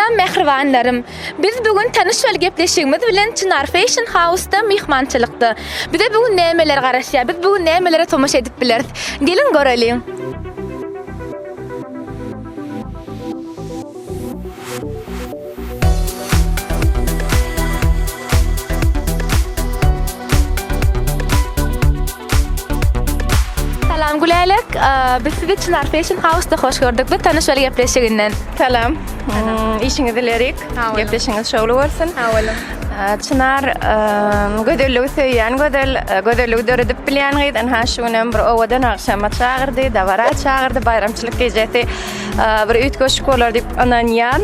Salam mähribanlarym! Biz bu gün tanyş bol gepleşigimiz bilen Çynar Fashion House-da myhmançylykda. Bize bu gün nämeler garaşýar? Biz bu gün nämelere tomaşa edip bileris? Geliň göreliň! Salam Gülälek, biz sizi Çynar Fashion House-da hoş gördük. Biz tanyş bol gepleşiginden. Salam. Işiňiz ilerik. Gepleşigiňiz şowly bolsun. Sag boluň. Çynar gözelligi söýýän gözel, gözelligi döredip bilýän gyz. Ynha şu günem bir owadan agşama çagyrdy, dabara çagyrdy, baýramçylyk gijesi bir üýtgeşik bolar diýip ynanýan.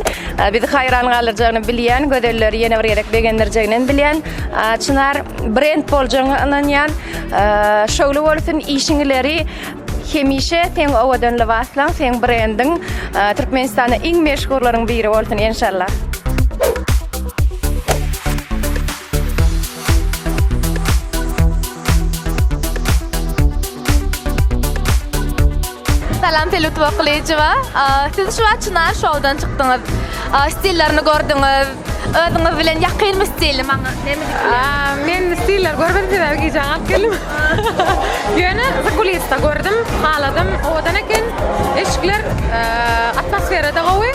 Bizi haýran galdyrjagyny bilýän, gözelleri ýene bir gezek begendirjeginem bilýän. Çynar brend boljagyňa ynanýan. Şowly bolsun işiň ileri. Hemişe seň owadan lybaslaň, seň brendiň Türkmenistanda iň meşhurlaryň biri bolsun enşallah. Salam Selutwa Gylyjowa. Siz şu wagt Çynar şowdan çykdyňyz. Stillerini gördüňiz. Özüňiz bilen ýakynmy stili maňa näme diýip bilersiňiz? Men stilleri görmedim sebäbi gijä galyp geldim. Ýöne zakulisda gördüm, haladym, owadan eken. Eşikler, atmosfera-da gowy.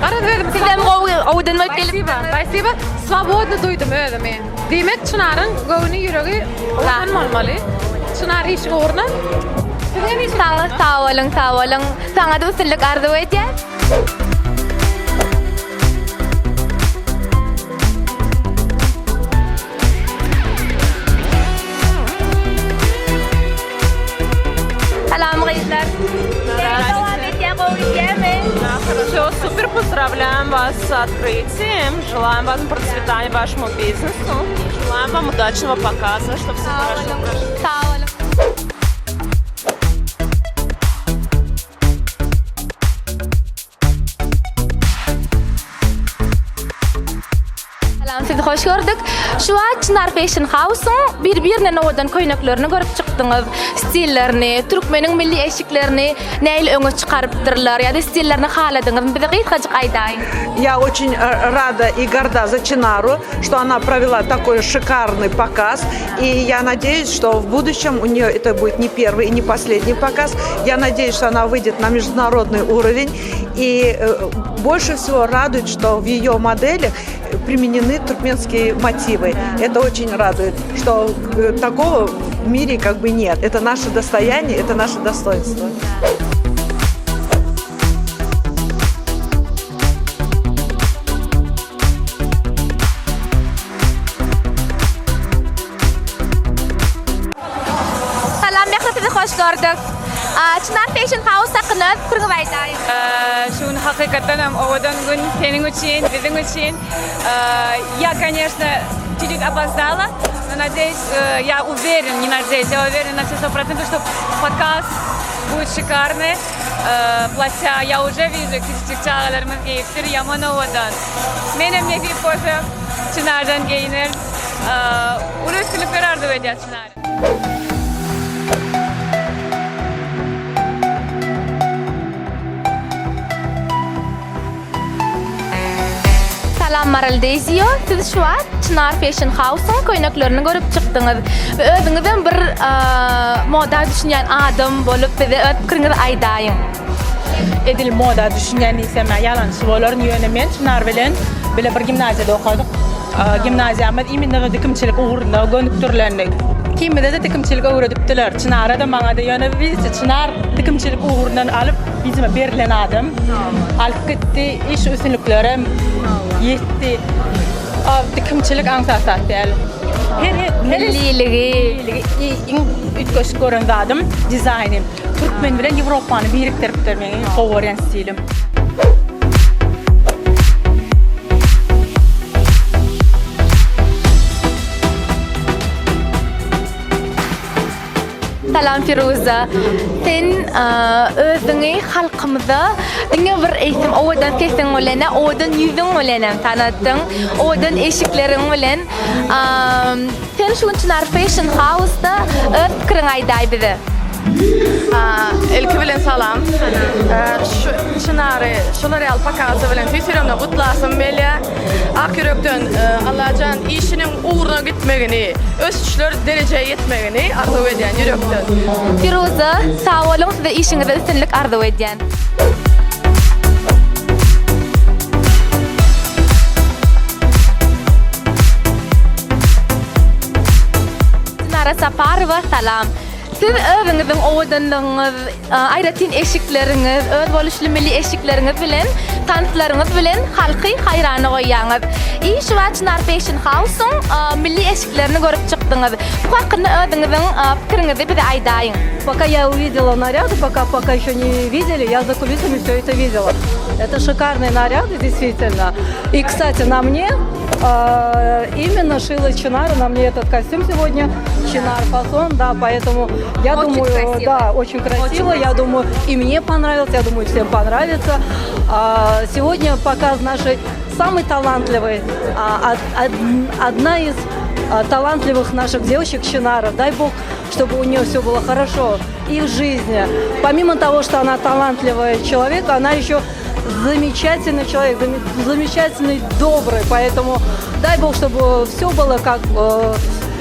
Garaz özüm Sizem gowy, owadan bolup gelip. Spasiba, spasiba. Swobodny duýdum özümi. Diýmek Çynaryň göwni ýüregi owadan bolmaly. Çynar işiň ugruna. Siz hem işiň Saňa sag boluň, sag boluň. Saňa-da üstünlik arzuw edýän. Salam gyzlar. Dowam edýär, gowy gidýärmi? Все супер, поздравляем вас с открытием, желаем вам процветания вашему бизнесу, желаем вам удачного показа, чтобы все хорошо прошло. Sag boluň. Salam sizi hoş gördük. Şu wagt Çynar Fashion House-yň bir-birinden owadan köýneklerini görüp çykdyňyz. Stillerini, türkmeniň milli eşiklerini nähili öňe çykarypdyrlar ýa-da stillerini haladyňyzmy? Bize gysgajyk aýdaýyň. Я очень э, рада и горда за Чинару, что она провела такой шикарный показ. И я надеюсь, что в будущем у нее это будет не первый и не последний показ. Я надеюсь, что она выйдет на международный уровень. И э, больше всего радует, что в ее моделях применены туркменские мотивы. Это очень радует, что э, такого в мире как бы нет. Это наше достояние, это наше достоинство. Salam Mähri sizi hoş gördük. Çynar Fashion House hakynda öz pikiriňizi aýdaýyň. Şu gün hakykatdan hem owadan gün seniň üçin, biziň üçin. Я, конечно, чуть-чуть опоздала, но надеюсь, я уверен, не надеюсь, я уверена на все 100%, что показ будет шикарный. Платья я уже вижу, kiçijik çagalarymyz geýipdir, ýaman owadan. Menem nesip bolsa Çynardan geýinerin. Uly üstünlikler arzuw edýäs Çynara. Salam Maral Dezio, siz şu wagt Çynar Fashion House-yň köýneklerini görüp çykdyňyz we özüňizem bir moda düşünýän adam bolup bize öz pikiriňizi aýdaýyň. Edil moda düşünýän diýsem-ä ýalançy bolaryn, ýöne men Çynar bilen bile bir gimnaziýada okadyk. Gimnaziýamyz imенно dikimçilik ugruna gönükdirilendi. Ikimize-de dikimçilik öwredipdiler, Çynara-da, maňa-da, ýöne widiçe Çynar dikimçilik ugrundan alyp, widimo berlen adam alyp gitdi, iş üstünliklerem ýetdi. Dikimçilik aňsat zat däl. Her Milliligi. Milliligi iň üýtgeşik gören zadym dizaýny. Türkmen bilen Ýewropany birikdiripdir meň iň gowy görýän stilim. Salam Firuza. Sen özüňi halkymyza diňe bir eýsem owadan sesiň bilen, owadan ýüzüň bilen hem tanatdyň. Owadan eşikleriň bilen. Sen şu gün Çynar Fashion House-da öz pikiriňi aýdaý bize. Ilki bilen salam. Şu Çynar. Çynary şular ýaly pokazy bilen tüýs ýüregimden gutlasym gelýär. Ak ýürekden Allajan işiniň ugruna gitmegini, ösüşler derejä ýetmegini arzuw edýän ýürekden. Firuza, sag boluň size işiňizde üstünlik arzuw edýän. Çynara Saparowa salam. Siz özüňiziň owadanlygyňyz, aýratyn eşikleriňiz, özboluşly milli eşikleriňiz bilen, tanslaryňyz bilen halky haýrana goýýaňyz. I şu wagt Çynar Fashion House-yň milli eşiklerini görüp çykdyňyz. Bu hakynda özüňiziň pikiriňizi bize aýdaýyň. Пока я увидела наряды, пока пока еще не видели, я за кулисами все это видела. Это шикарные наряды, действительно. И, кстати, на мне именно шила Чинара, на мне этот костюм сегодня. Чинар фасон, да, поэтому я Очень думаю, красиво. да, очень красиво, я думаю, и мне понравилось, я думаю, всем понравится. А, Сегодня показ нашей самой талантливой, а, од- од- одна из а, талантливых наших девочек Чинара. Дай бог, чтобы у нее все было хорошо и в жизни. Помимо того, что она талантливый человек, она еще замечательный человек, зам- замечательный, добрый. Поэтому дай бог, чтобы все было как э,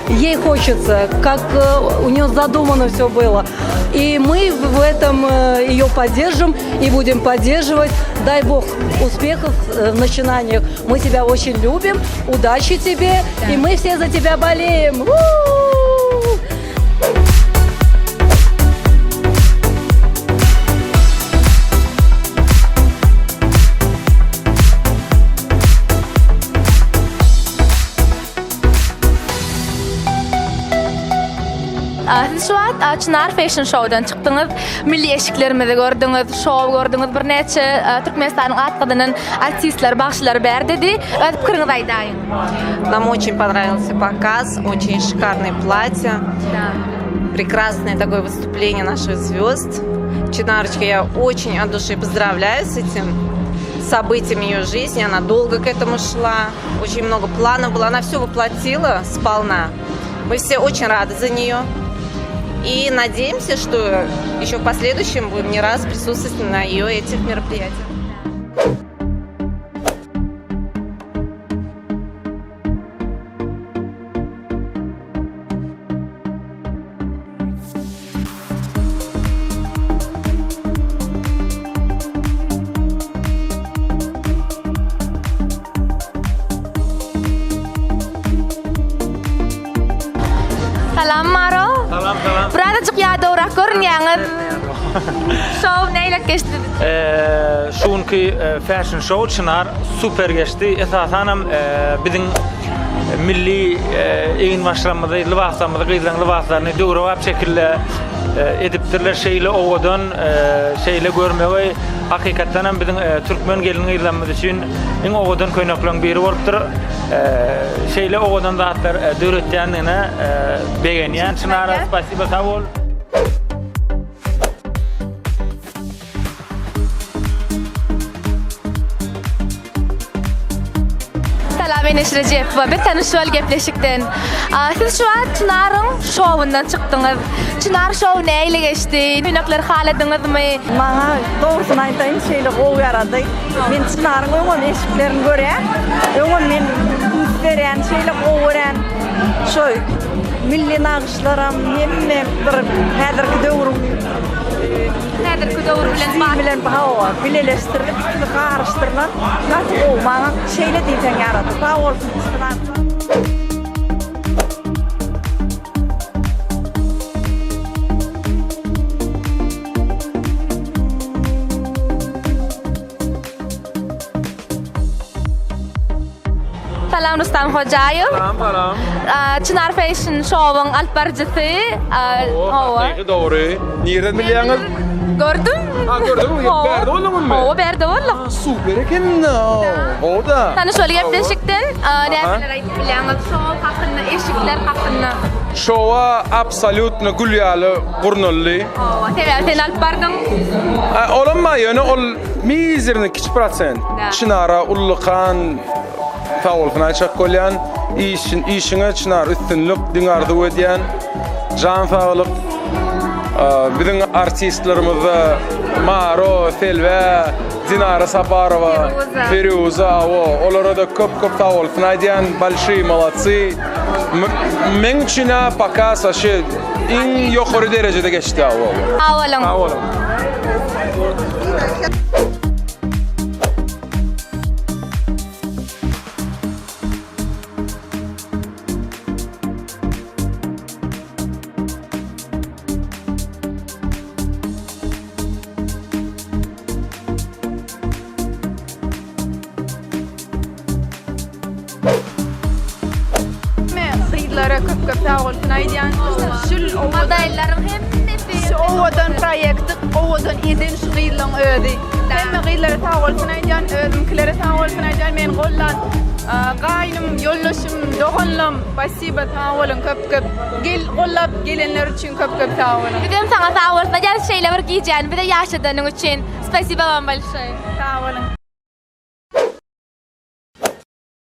ей хочется, как э, у нее задумано все было. И мы в этом э, ее поддержим и будем поддерживать. Дай бог успехов э, в начинаниях. Мы тебя очень любим, удачи тебе, и мы все за тебя болеем. У-у-у! Siz şu wagt Çynar Fashion Show-dan çykdyňyz. Milli eşiklerimizi gördüňiz, şou gördüňiz. Birnäçe Türkmenistanyň at gazanan artistleri, bagşylary bärdedi. Öz pikiriňizi aýdaýyň. Нам очень понравился показ, очень шикарные платья, прекрасное такое выступление наших звезд. Чинарочка, я очень от души поздравляю с этим событием ее жизни. Она долго к этому шла, очень много планов было. Она все воплотила сполна. Мы все очень рады за нее. И надеемся, что еще в последующем будем не раз присутствовать на ее этих мероприятиях. Salam Maro. Salam salam. Birazajyk ýadawrak görünýäňiz. Şou nähili geçdi? Eee, şu günki e, fashion show Çynar super geçdi. Esasanam e, biziň milli e, eginbaşlarymyzy, lybaslarymyzy, gyzlaryň lybaslaryny döwrebap şekilde e, edipdirler. Şeýle owadan, e, şeýle görmegi hakykatdan hem biziň e, türkmen gelin-gyzlarymyz üçin iň owadan köýnekleriň biri bolupdyr. E, şeýle owadan zatlar e, döretýändigine e, begenýän. Çynara spasiba sag bol. Salam Eneş Rejepowa, biz tanyş bol gepleşikden. Siz şu wagt Çynaryň şowundan çykdyňyz. Çynar şow nähili geçdi? Köýnekleri haladyňyzmy? Maňa dogrusyny aýdaýyn şeýle gowy ýarady. Men Çynaryň öňem eşiklerini görýän. Öňem men üns berýän, şeýle gowy görýän. Şo milli nagyşlaram hemme bir häzirki döwrüň Häzirki döwür bilen stil bilen hawa bileleşdirilip ikisi garyşdyrylan gaty gowy. Maňa şeýle diýseň ýarady. Sag bolsun Çynar. Salam Rustam Hojaýew. Salam salam. Çynar Fashion Show-yň alyp baryjysy. Hawa. Hakyky dogry. Nirden bilýäňiz? Gördüm. Ha gördüňmi? Hawa. Bärde bolduňyzmy? Hawa, bärde bolduk. Super eken. Gowy-da. Tanyş bolup gepleşikden nämeler aýdyp bilýäňiz şou hakynda, eşikler hakynda? Şowa absolýutno gül ýaly gurnaldy. Hawa, sebäbi sen alyp bardyň. Olam bar, ýöne ol mizerny kiçi prosent. Çynara ullakan sag bolsun aýtjak bolýan. Işin işiňe Çynar üstünlik diňe arzuw edýän. Jan saglyk. Biziň artistlerimizde Maro, Selbe. Dinara Saparowa, Firuza, awo, olara-da köp köp sag bolsun aýdýan, bolşiý molodcy. Meň üçin-ä pokaz waşe iň ýokary derejede geçdi awo. Sag boluň. Sag boluň. Gyzlara köp köp sag bolsun aýdýan. Şul modellaryň hemmesi şu owadan proýekti owadan eden şu gyzlaryň özi. Hemme gyzlara sag bolsun aýdýan, özümkilere sag bolsun aýdýan. Meni gollan gaýnym, ýoldaşym, doganlam, spasiba sag boluň köp köp. Gel gollap gelenler üçin köp köp sag boluň. Bizem saňa sag bolsun aýdýarys şeýle bir gijäni bize ýaşadanyň üçin. Spasiba wam bolşoý. Sag boluň.